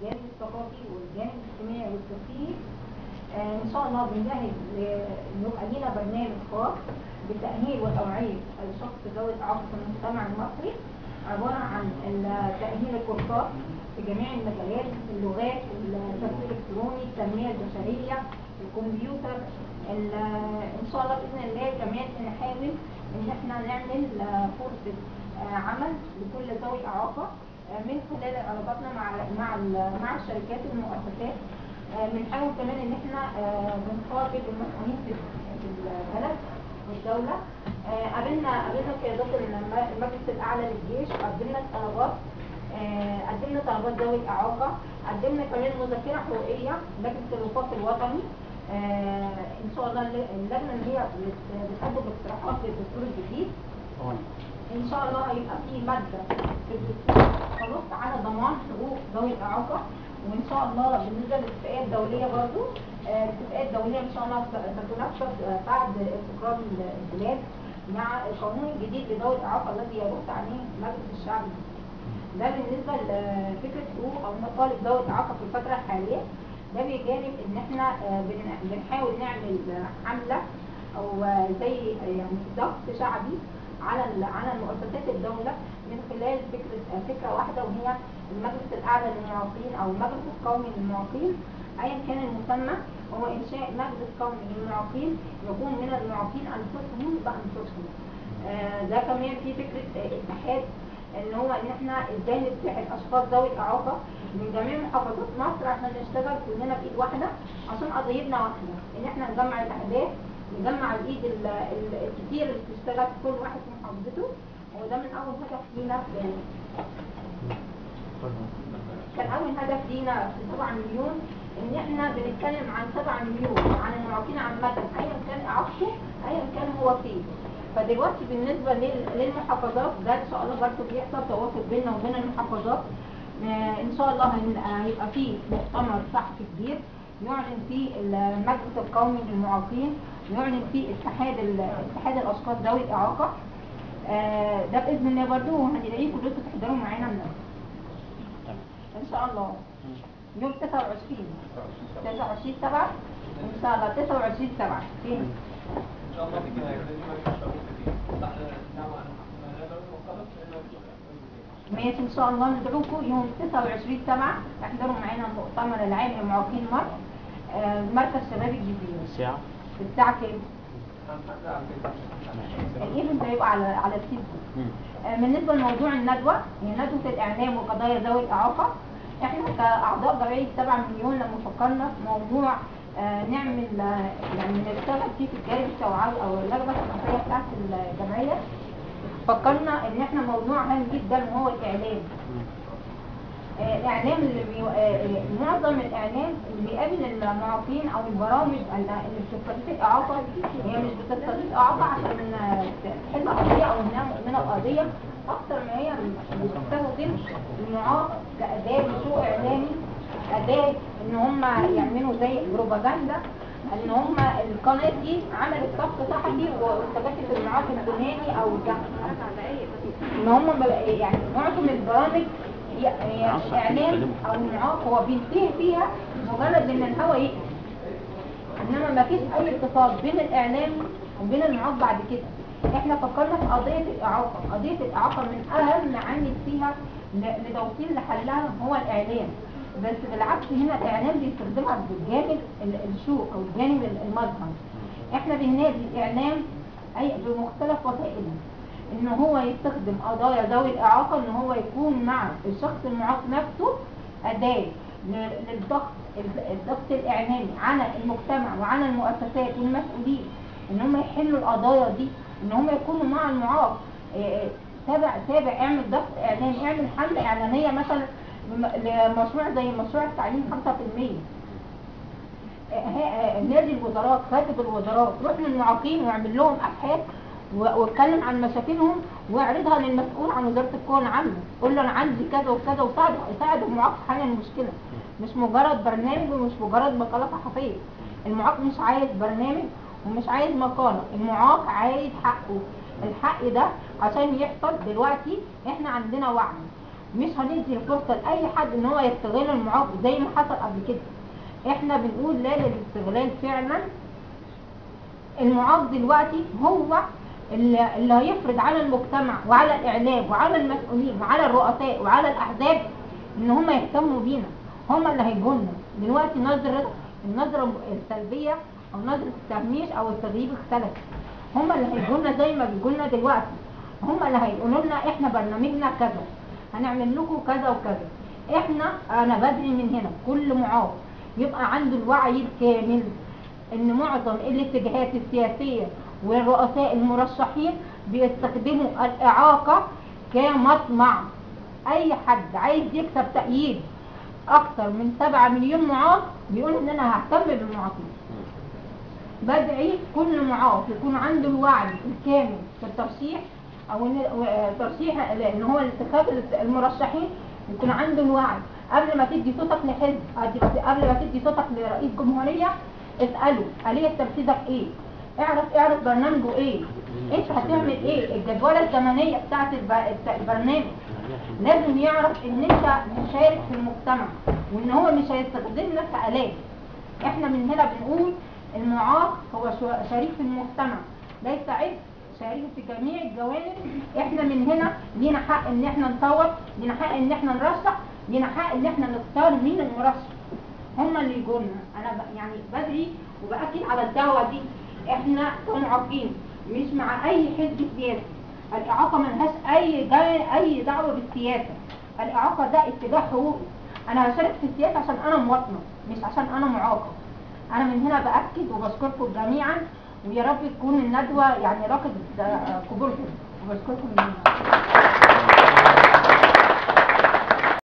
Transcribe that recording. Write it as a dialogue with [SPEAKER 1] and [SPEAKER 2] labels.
[SPEAKER 1] الجانب الثقافي والجانب الاجتماعي والترفيهي. ان شاء الله بنجهز يبقى لينا برنامج خاص بتأهيل وتوعية الشخص ذوي الإعاقة في المجتمع المصري، عبارة عن تأهيل الكورسات في جميع المجالات، اللغات، التسويق الإلكتروني، التنمية البشرية، الكمبيوتر. إن شاء الله بإذن الله كمان نحاول إن احنا نعمل فرصة عمل لكل ذوي إعاقة من خلال علاقاتنا مع الشركات والمؤسسات. بنحاول كمان إن احنا بنخاطب المسؤولين في البلد والدولة. قابلنا قيادات المجلس الأعلى للجيش، قدمنا طلبات، قدمنا طلبات ذوي الإعاقة، قدمنا كمان مذكرة حقوقية لجنة الوفاق الوطني. إن شاء الله اللجنة اللي هي بتقدم اقتراحات للدستور الجديد، إن شاء الله هيبقى في مادة في الدستور تنص على ضمان حقوق ذوي الإعاقة. وإن شاء الله بالنسبة للاتفاقية الدولية برضو، الاتفاقية الدولية إن شاء الله ستنفذ بعد استقرار البلاد مع القانون الجديد لذوي الإعاقة الذي ينص عليه مجلس الشعب. ده بالنسبة لفكرة حقوق أو مطالب ذوي الإعاقة في الفترة الحالية. ده بجانب إن إحنا بنحاول نعمل حملة أو زي يعني ضغط شعبي على المؤسسات الدولة من خلال فكرة واحدة، وهي المجلس الأعلى للمعاقين أو المجلس القومي للمعاقين، أيا كان المسمى. هو إنشاء مجلس قومي للمعاقين يكون من المعاقين أنفسهم بأنفسهم. ده كمان في فكرة اتحاد، إن هو إن إحنا إزاي نتحد أشخاص ذوي الإعاقة من جميع محافظات مصر عشان نشتغل كلنا بإيد واحدة، عشان قضيتنا واحدة، إن إحنا نجمع الأهداف، نجمع الإيد الكتير اللي بتشتغل في كل واحد في محافظته. وده من أول هدف لينا في كان أول هدف لينا في 7 مليون، إن إحنا بنتكلم عن 7 مليون عن المعاقين عامة، أيا كان إعاقته، أيا كان هو فين. فدلوقتي بالنسبة للمحافظات ده إن شاء الله برضه بيحصل تواصل بيننا وبين المحافظات. إن شاء الله هيبقى فيه مؤتمر صحفي كبير يعلن فيه المجلس القومي للمعاقين، يعلن فيه اتحاد الأشخاص ذوي الإعاقة. ده بإذن الله برضه، وهندعيكم كلكم تحضروا معانا النهارده إن شاء الله يوم 29/7 إن شاء الله 29/7 فين؟
[SPEAKER 2] إن شاء الله
[SPEAKER 1] ماشي. إن شاء الله ندعوكم يوم 29/7 احضروا معانا المؤتمر العام لمعاقين مصر، مركز شباب الجزيرة. الساعة كام؟ ال event هيبقى على الفيسبوك. بالنسبة لموضوع الندوة، هي ندوة الإعلام وقضايا ذوي الإعاقة. احنا كأعضاء جمعية 7 مليون لما فكرنا في موضوع نعمل يعني نشتغل فيه في الجانب التوعوي أو اللجنة الثقافية بتاعت الجمعية، فكرنا إن احنا موضوع هام جدا وهو الإعلام. الإعلام اللي معظم الإعلام اللي بيقابل المعاقين أو البرامج اللي بتستضيف الإعاقة، هي مش بتستضيف إعاقة عشان تحل قضية أو إنها مؤمنة بقضية، أكتر ما هي بتستخدم المعاق كأداة لسوق إعلامي، أداة إن هم يعملوا زي بروباجندا، إن هم القناة دي عملت سبق صحفي واستضافت المعاق الفلاني أو ده. إن هم يعني معظم البرامج اعلام او المعاق هو بينتهي فيها مجرد ان الهواء يقفل، انما ما فيش اي اتصال بين الاعلام وبين المعاق بعد كده. احنا فكرنا في قضية الاعاقة، قضية الاعاقة من اهم عامل فيها لتوصيل لحلها هو الاعلام، بس بالعكس هنا الاعلام بيستخدمها بالجانب الشو او الجانب المظهر. احنا بننادي الاعلام اي بمختلف وسائله ان هو يستخدم قضايا ذوي الاعاقة، ان هو يكون مع الشخص المعاق نفسه اداه للضغط، الضغط الاعلامي على المجتمع وعلى المؤسسات والمسؤولين ان هم يحلوا القضايا دي، ان هم يكونوا مع المعاق. تابع اعمل ضغط اعلامي، اعمل حمله اعلامية مثلا لمشروع زي مشروع التعليم 5%. نادي الوزارات، خاطب الوزارات، روح للمعاقين واعمل لهم ابحاث واتكلم عن مشاكلهم واعرضها للمسؤول عن وزارة القوى العاملة، قول له انا عندي كذا وكذا، وساعد المعاق في حل المشكلة. مش مجرد برنامج ومش مجرد مقاله صحفية. المعاق مش عايز برنامج ومش عايز مقاله، المعاق عايز حقه. الحق ده عشان يحصل دلوقتي احنا عندنا وعي، مش هندي الفرصة لاي حد ان هو يستغل المعاق زي ما حصل قبل كده. احنا بنقول لا للاستغلال فعلا. المعاق دلوقتي هو اللي هيفرض على المجتمع وعلى الاعلام وعلى المسؤولين وعلى الرؤساء وعلى الاحزاب ان هم يهتموا بينا، هم اللي هيجولنا. دلوقتي النظرة السلبية او نظره التهميش او التغييب اختلفت. هم اللي هيجولنا زي ما بيجولنا دلوقتي، هم اللي هيقولوا لنا احنا برنامجنا كذا، هنعمل لكم كذا وكذا. انا بدري من هنا كل معاق يبقى عنده الوعي الكامل ان معظم الاتجاهات السياسية والرؤساء المرشحين بيستخدموا الاعاقة كمطمع. اي حد عايز يكسب تأييد اكتر من 7 مليون معاق بيقول ان انا ههتم بالمعاقين. بدعي كل معاق يكون عنده الوعي الكامل في الترشيح او ترشيح ان هو انتخاب المرشحين، يكون عنده الوعي قبل ما تدي صوتك لحزب، قبل ما تدي صوتك لرئيس جمهورية اساله آلية تنفيذك ايه، اعرف برنامجه ايه، انت هتعمل ايه، الجدوله الزمنية بتاعت البرنامج. لازم يعرف ان انت مشارك في المجتمع وان هو مش هيستخدمنا كآلات. احنا من هنا بنقول المعاق هو شريك في المجتمع ليس عبء، شريك في جميع الجوانب. احنا من هنا لينا حق ان احنا نصوت، لينا حق ان احنا نرشح، لينا حق ان احنا نختار مين المرشح، هما اللي يجولنا. انا يعني بدري وبأكد على الدعوة دي، احنا كمعاقين مش مع اي حزب سياسي. الاعاقة ملهاش اي دعوه بالسياسة. الاعاقة ده اتجاه حقوقي، انا هشارك في السياسة عشان انا مواطنه مش عشان انا معاقه. انا من هنا باكد وبشكركم جميعا، ويا رب تكون الندوة يعني راقد قبولكم، وبشكركم جميعا.